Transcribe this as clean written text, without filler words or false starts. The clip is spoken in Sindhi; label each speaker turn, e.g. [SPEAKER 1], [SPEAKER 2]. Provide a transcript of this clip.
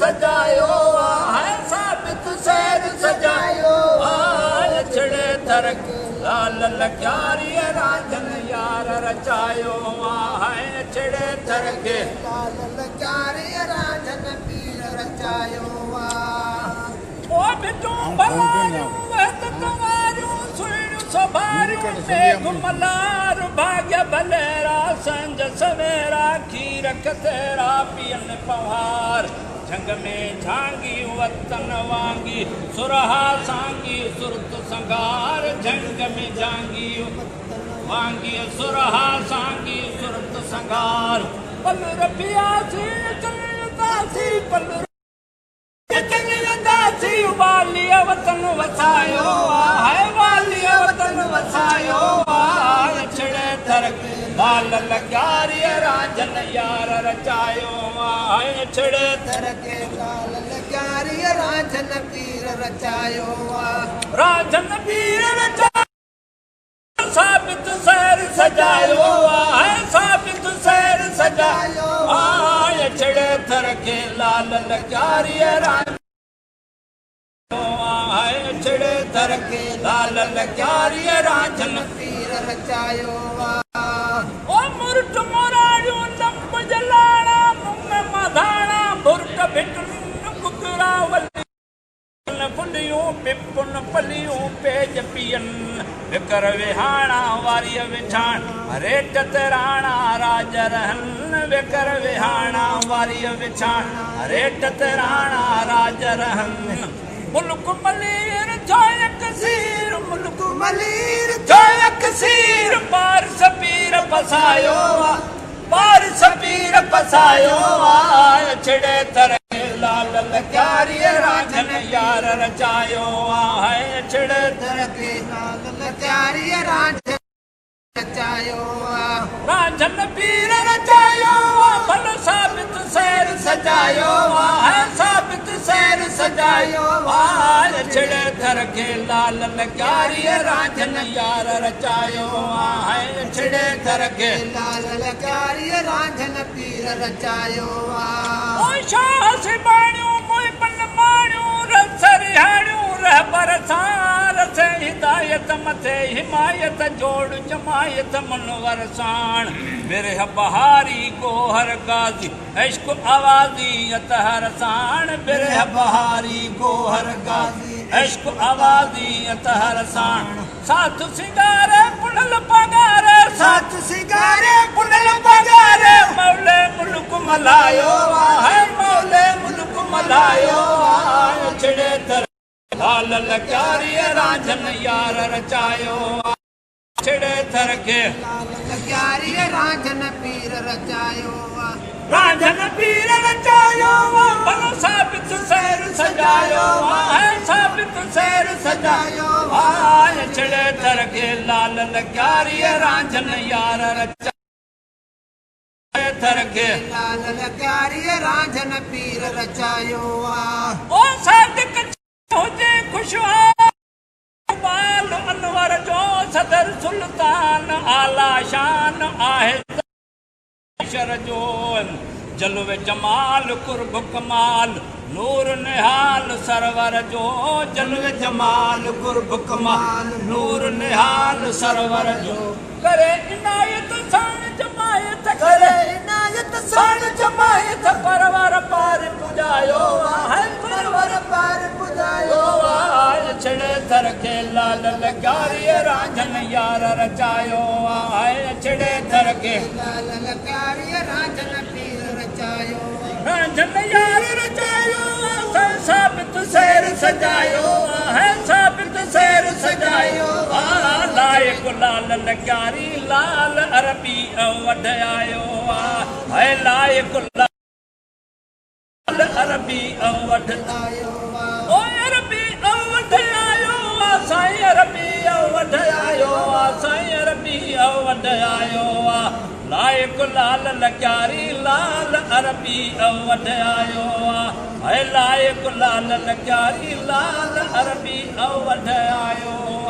[SPEAKER 1] سجايو آ، ثابت سير سجايو آ. اڇڙي ٿر کي لال لڪياري رانجهن يار رچايو آ، اڇڙي ٿر کي
[SPEAKER 2] لال لڪياري رانجهن پير رچايو آ.
[SPEAKER 1] او ڀٽون ڀلاريون، وحدت واريون، سهڻيون سڀاريون، ميگهه ملار، ڀاڳ ڀليرا، سنج سويرا، کير کٿيرا، پيئن پنهوار، جهنگ ۾ جهانگي، وطن وانگي، سرها سانگي، سرت سنگهار، جهنگ ۾ جهانگي، وانگي، سرها سانگي، سرت سنگهار، پل رپياسين، چلڻ داسي، پل. واليء وطن وسايو آهي، واليء وطن وسايو آهي. ڇڙي ٿر کي لال لڳاريء رانجهن يار رچايو آهي. ڇڙي
[SPEAKER 2] ٿر کي لال لڳاريء رانجهن پير رچايو آ.
[SPEAKER 1] رانجهن پير رچايو. ثابت سير سجايو آهي، ثابت سير سجايو آهي. ڇڙي ٿر کي لال لڪياريء رانجهو آهي. ڇڙي ٿر کي لال لڪياريء رانجهن
[SPEAKER 2] پير رچايو آ.
[SPEAKER 1] او مرٽ موراڙيون لنب جلاڻا مڱ ماڌاڻا ڀرٽ ڀٽن گگرا ولي. ڦليون پپن پليون پيج پيئن، وڪر وهاڻا واريء وڇاڻ، ريٽ تي راڻا راڄ رهن، وڪر وهاڻا واريء وڇاڻ، ريٽ تي راڻا راڄ رهن. ملڪ ملير ٿيو يڪسير، ملڪ ملير ٿيو يڪسير، پارس پير پسايو آ، پارس پير پسايو آ. ڇڙي ٿر کي لال لڪياريء رانجهن يار رچايو آهي. ڇڙي
[SPEAKER 2] ٿر کي لال لڪياريء رانجهن رچايو آ.
[SPEAKER 1] رانجهن پير رچايو آ، ڀلو ثابت سير سجايو آهي، ثابت سير سجايو آهي. ڇڙي ٿر کي لال لڪياريء رانجهن يار رچايو آهي. ڇڙي ٿر کي
[SPEAKER 2] لال لڪياريء رانجهن پير رچايو آ.
[SPEAKER 1] او شاهه سيباڻيون، محبن ماڻيون، رس رهاڻيون، رهبر سان رسي هدايت، مٿي حمايت، جوڙ جماعت منور ساڻ، برهه بهاري گوهر غازي، عشق آوازي اطهر ساڻ، برهه بهاري گوهر غازي، عشق آوازي اطهر ساڻ، ساٿ سينگاري پنهل پاڳاري،
[SPEAKER 2] ساٿ سينگاري
[SPEAKER 1] پنهل پاڳاري، مولي ملڪ ملهايو آهي، مولي ملڪ ملهايو آهي. ڇڙي ٿر لال لڪياريء رانجهن يار رچايو آهي. ڇڙي ٿر کي
[SPEAKER 2] لال لڪياريء رانجهن پير رچايو آ.
[SPEAKER 1] رانجهن پير رچايو آ، ڀلو ثابت سير سجايو آهي، ثابت سير سجايو آهي. ڇڙي ٿر کي لال لڪياريء رانجهن يار رچايو. ٿر کي
[SPEAKER 2] لال لڪياريء رانجهن پير رچايو آ.
[SPEAKER 1] او صادق هجي خوشحال اقبال انور جو صدر سلطان اعليٰ شان آهي شر جو جلوه جمال قرب ڪمال نور نهال سرور جو جلوه جمال قرب ڪمال نور نهال سرور جو ڪري عنايت ساڻ جماعت
[SPEAKER 2] ڪري عنايت
[SPEAKER 1] ساڻ جماعت پرور پار پڄايو آهي،
[SPEAKER 2] پرور پار پڄايو
[SPEAKER 1] آهي. ڇڙي ٿر کي لال لڳاريء رانجهن يار رچايو آهي. ڇڙي ٿر کي
[SPEAKER 2] لال لڳاريء رانجهن پير رچايو آهي.
[SPEAKER 1] رانجهن يار رچايو آهي، ثابت سير سجايو آهي، ثابت سير سجايو آهي. لائق لال لڳاري لال عربي وڍ آيو آهي، لائق لال عربي وڍ
[SPEAKER 2] آيو آ.
[SPEAKER 1] او عربي وڍ آيو آ، سائين عربي وڍ آيو آ، سائين عربي وڍ آيو آ. لائق لال لڪياري لال عربي وڍ آيو آ، لائق لال لڪياري لال عربي وڍ آيو آ.